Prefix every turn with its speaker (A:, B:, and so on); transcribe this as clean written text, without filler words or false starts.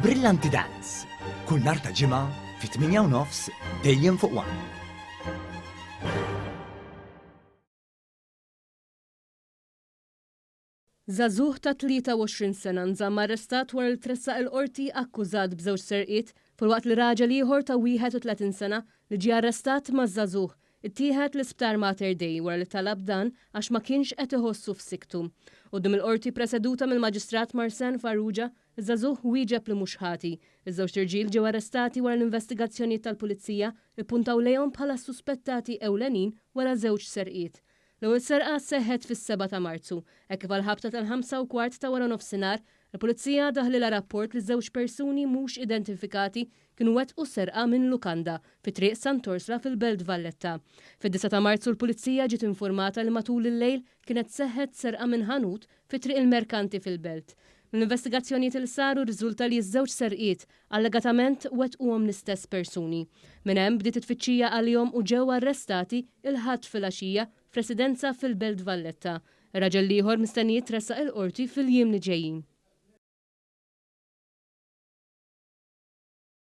A: Brillanti Dance, kull nhar ta' Ġimgħa fit-8 u nofs dejjem fuq One.
B: Żagħżugħ ta' 23 sena nżamm arrestat wara li tressaq il-Qorti akkużat b'żewġ serqiet filwaqt li raġel ieħor ta' 31 sena li ġie arrestat maż-żagħżugħ ittieħed l-Isptar Mater Dei wara li talab dan għax ma kienx qed iħossu f'sikktu. Quddiem il-Qorti preseduta mill-Maġistrat Marsanne Farrugia, iż-żagħżugħ wieġeb li mhux ħati. Iż-żewġt irġiel ġew arrestati wara l-investigazzjonijiet tal-Pulizija ppuntaw lejhom bħala s-suspettati ewlenin wara żewġ serqiet. L-ewwel serqa seħħet fis-sebgħa ta' Marzu, hekk kif għall-ħabta tal-ħamsa u kwart ta' waranofsinhar, il-Pulizija daħlilha rapport li żewġ persuni mhux identifikati kienu wettqu serqa minn lukanda fi Triq Sant'Orsla fil-Belt Valletta. Fid-disgħa ta' Marzu l-Pulizija ġiet infurmata li matul il-lejl kienet seħħet serqa minn ħanut fi Triq il-Merkanti fil-Belt. Mill-investigazzjonijiet li saru rriżulta li ż-żewġ serqiet allegatament wettquhom l-istess persuni. Minn hemm bdiet it-tfittxija għalihom u ġew arrestati il-Ħadd filgħaxija f'residenza fil-Belt Valletta. Ir-raġel l-ieħor mistenni jitressaq il-Qorti fil-jiem li ġejjin.